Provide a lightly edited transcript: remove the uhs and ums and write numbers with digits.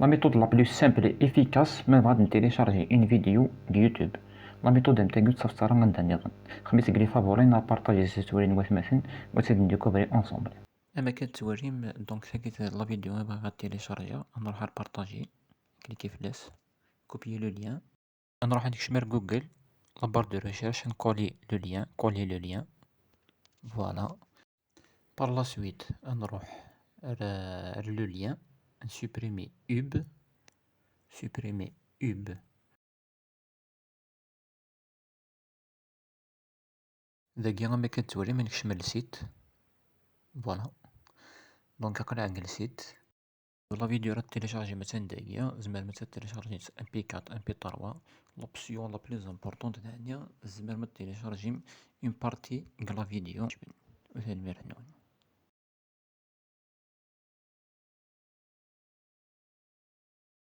La méthode la plus simple et efficace ما نبغى نتيليشارجي une vidéo de YouTube. La méthode نتاعو تصفصر عندها النظام خميس كلي favoris نا partager تورين وثمثن وتسد نديكوفري ensemble. اما كتوريم donc ثاقيت la vidéo نبغى تيليشارجيها، نروح partager، cliquer فلاس، copier le lien، نروح نكشمر Google، la barre de recherche، نكولي le lien، coller le lien، voilà. Par la suite نروح le lien، نسوبريمي hub، supprimer hub. داكي ما كتوري ما نكشمل ال site، voilà. Donc اقلع le site، la vidéo راه تيليشارجي مثلا داكيا زعما مثلا تيليشارجي MP4، MP3. L'option la plus importante ثانية، زعما تيليشارجي une partie la vidéo. وثاني.